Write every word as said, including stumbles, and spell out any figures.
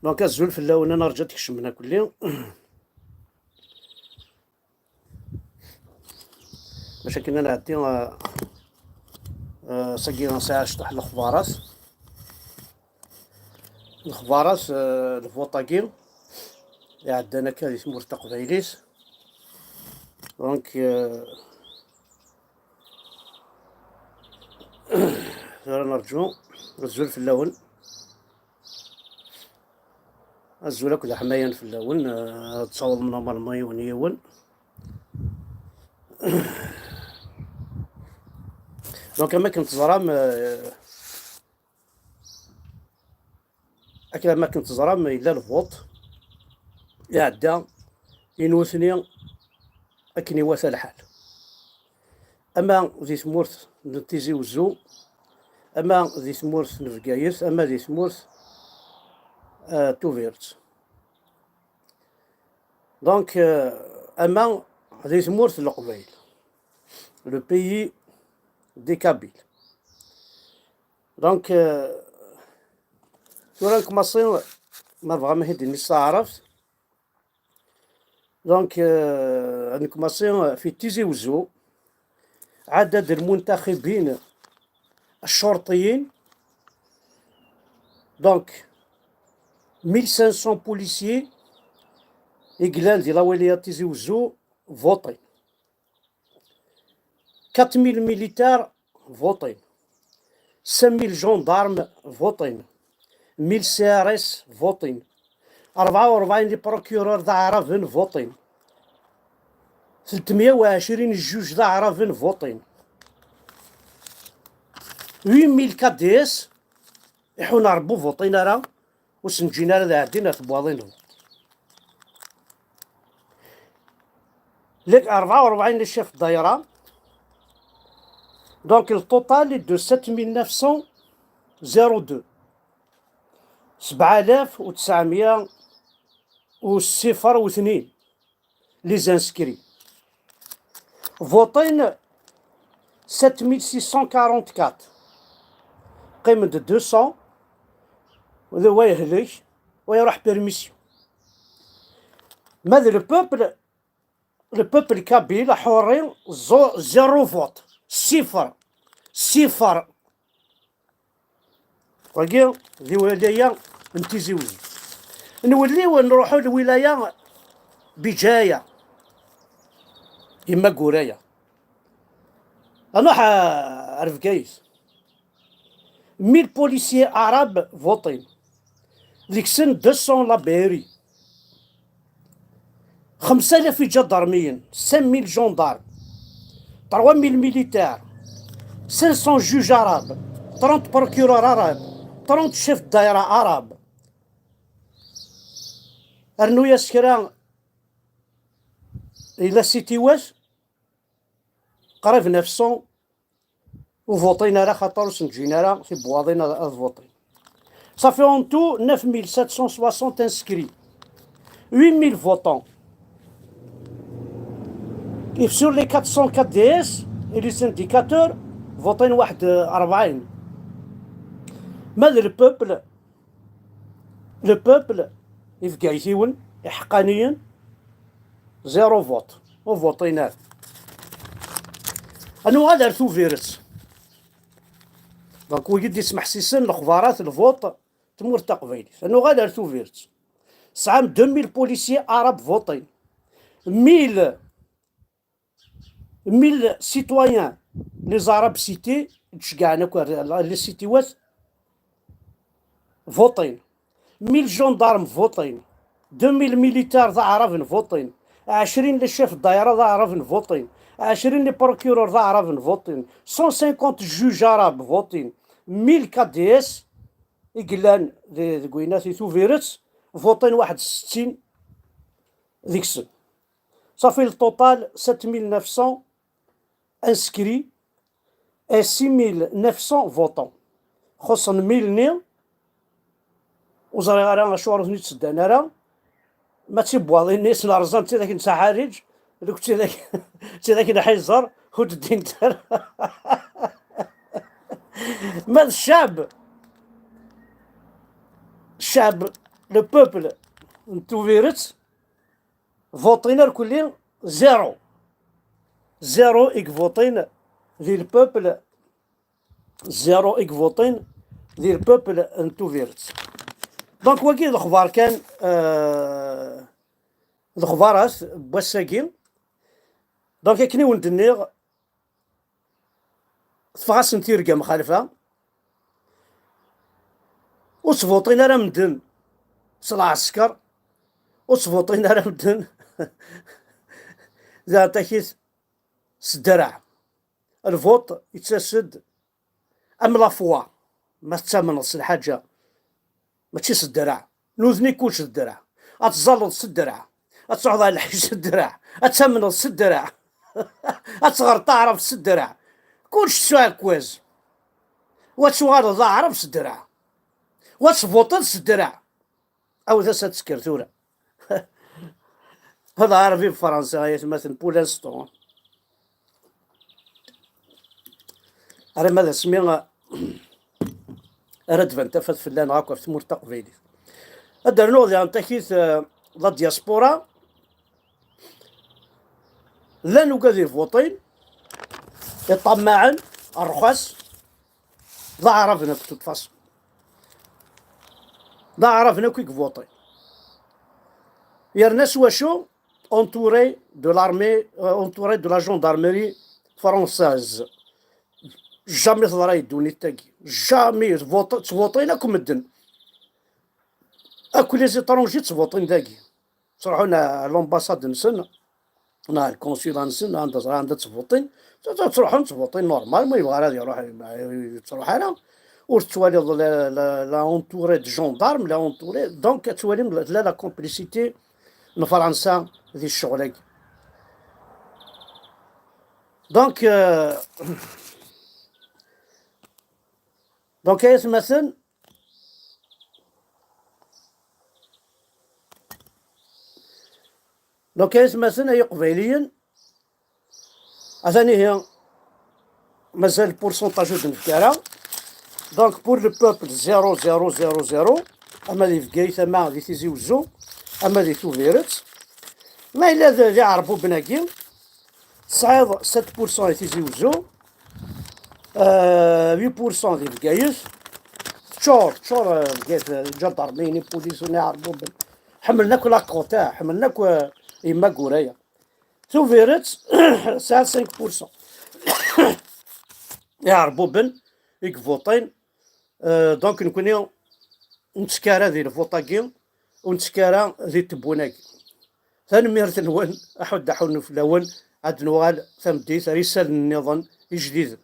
Donc, azul fell-awen, ad nerǧu ad tkecmem akkelli. Bac akken ad nɛeddi, ah, ah, sagi nesɛa cṭuḥ n lexbarat. Lexbarat, ah, lvuṭ-agi iɛeddan akka di tmurt taqbaylit. Donc, ah, tura nerǧu. Azul fell-awen. Azul akk d aḥmayan fell-awen, eh, ad tawḍem normalement yiwen yiwen. Donc, am akken teẓram, eh, akken, am akken teẓram, yella lvuṭ iɛedda i nutni akken iwata lḥal. Ama di tmurt n Tizi Wezzu, ama di tmurt n Bgayet, ama di tmurt, eh, Tubiret. Donc, eh, ama di tmurt n Leqbayel, le pays des Kabyles. Donc, eh, tura nekmaṣi, ma bɣam ad d-ini s taɛrabt. Donc, euh, nekmaṣi fi Tizi Wezzu, عدد المنتخبين الشرطيين. Donc, mille cinq cents policiers i yellan di lawilaya Tizi Wezzu votin. Quatre mille militaires votin. Cinq mille gendarmes votin. Mille C R S votin. أربعة وأربعين les procureurs d aɛraben votin. ثلاثمية وعشرين juges d aɛraben votin. Huit mille K D S, iḥun Ṛebbi, votin ara. Ur sen-ǧǧin ara ad ɛeddin ar tebwaḍin-nwen. Les أربعة وأربعين les chefs de daïra. Donc, le total est de sept mille neuf cent zéro deux. سبعة آلاف وتسعمية وصفر واثنين les inscrits. Votin sept mille six cent quarante-quatre. Qqimen-d deux cents, d wa yehlek, wa iruḥ permission. Ma d le peuple, le peuple kabyle aḥurri, zo-, zéro vote. Sifr. Sifr. Wagi, di wilaya n Tizi Wezzu. Nwelli nruḥu lwilaya Bijaya. Yemma Guraya. Anuḥ, ah, ar Bgayet. Mille policiers arabes votin. Deg-sen deux cents la B R I. خمسة آلاف iǧadarmiyen, cinq mille gendarmes, trois mille militaires, cinq cents juges arabes, trente procureurs arabes, trente chefs de daïra arabes. Rnu-yas kra, ila sitiwat, qrib neuf cents ur votin ara, xaṭer ur sen-ǧǧin ara tibwaḍin ad, ad votin. Ça fait en tout neuf mille sept cent soixante inscrits, huit mille votants. Et sur les quatre cents K D S et les indicateurs, votin واحد أربعين. Ma d le peuple, le peuple, Ibgaytiwen, iḥeqqaniyen, zéro vote. Ur votin ara. Ad nuɣal ar Tubiret. Donc, wigi d-ismeḥsisen lexbarat, lvuṭ, tmurt taqbaylit. Ad nuɣal ar Tubiret. Tesɛam deux mille policiers arabes votin. Mille, mille citoyens, les arabes cités, ttceggɛen akk ar, les citiwat, votin. Mille gendarmes votin. Deux mille militaires d aɛraben votin. عشرين les chefs de daïra d aɛraben votin. عشرين les procureurs d aɛraben votin. Cent cinquante juges arabes votin. Mille K D S i yellan de-, deg winat i Tubiret, votin واحد وستين deg-sen. Ça fait le total sept mille neuf cents inscrits et six mille neuf cents votants. Xuṣṣen mille-nni, ur ẓriɣ ara acuɣer ur ten-id-seddan ara. Ma d tibwaḍin-nni s lerẓan d tidak n tḥariǧ, deg d tidak, d tidak n ḥiẓer, ur d-ddint ara. Ma d ccɛeb, ccɛeb le peuple n Tubiret, votin irkelli, zéro. Zéro i ivotin di le peuple, zéro i ivotin di le peuple n Tubiret. Donc, wagi d lexbar kan, euh, d lexbarat n wass-agi. Donc, akken i wen-d-nniɣ, teffeɣ-asen tirga mxalfa. Ur ttvuṭin ara medden s lɛesker, ur ttvuṭin ara medden d aɛtakit s ddreɛ. Lvuṭ yettas-d am la foi, ma tettamneḍ s lḥaǧa, mačči s ddreɛ. Nutni kullec d ddreɛ. Ad tẓalleḍ s ddreɛ. Ad truḥeḍ ɣer lḥiǧ s ddreɛ. Ad tamneḍ s ddreɛ. Ad teɣreḍ taɛrabt s ddreɛ. Kullec s uɛekkaz. Wa tuɣaleḍ d aɛrab s ddreɛ. Wa tvuṭiḍ s ddreɛ. Awet-as ad tekker tura. Ad aɛrabi d Fransa, ay atmaten, pour l'instant. Ara ma d asmi ara d-tban tafat fell-aneɣ akk ɣef tmurt taqbaylit. Ad d-rnuɣ diɣen takit, eh, la diaspora. Llan ugad ivuṭin, iṭammaɛen, rrxas, d aɛraben akk, de toute façon. D aɛraben akk i ivuṭin. Yerna s wacu? Entouré de l'armée, euh, entouré de la gendarmerie française. Jamais teḍra i ddunit tagi. Jamais. Tvuṭ-, ttvuṭin akk medden. Akk les étrangers ttvuṭin dagi. Ttruḥun ɣer l'ambassade-nsen, neɣ ɣer le consulat-nsen, anda ẓra, anda ttvuṭin. Ttruḥun ttvuṭin normal, ma yebɣa ara ad iruḥ, yettruḥ ara. Ur tettwaliḍ la, la, la entouré de gendarmes, la entouré. Donc, ad twalim la, la, la complicité n Fransa di ccɣel-agi. Donc, euh, donc, ay atmaten, donc, ay atmaten, ay iqbayliyen, atan ihi, mazal pourcentage ur d-nefki ara. Donc, pour le peuple, zéro, zéro, zéro, zéro. Ama di Bgayet, ama di Tizi Uzzu, ama di Tubiret. Ma yella d, d iɛerbuben-agi, tesɛiḍ sept pour cent i Tizi Uzzu, euh, huit pour cent di Bgayet. Teččur, teččur, euh, Bgayet, euh, ǧadarmiyin, ipulisyen, iɛerbuben. Ḥemmlen akk la côte, ah, ḥemmlen akk, euh, yemma Guraya. Tubiret, tesɛa cinq pour cent. Iɛerbuben i ivuṭin. Euh, donc, nekkni ur nettekki ara di lvuṭ-agi, ur nettekki ara di tewwin-agi. Tanemmirt-nwen, aḥuddu aḥunnu fell-awen, ad nuɣal tameddit ar isallen nniḍen ijdiden.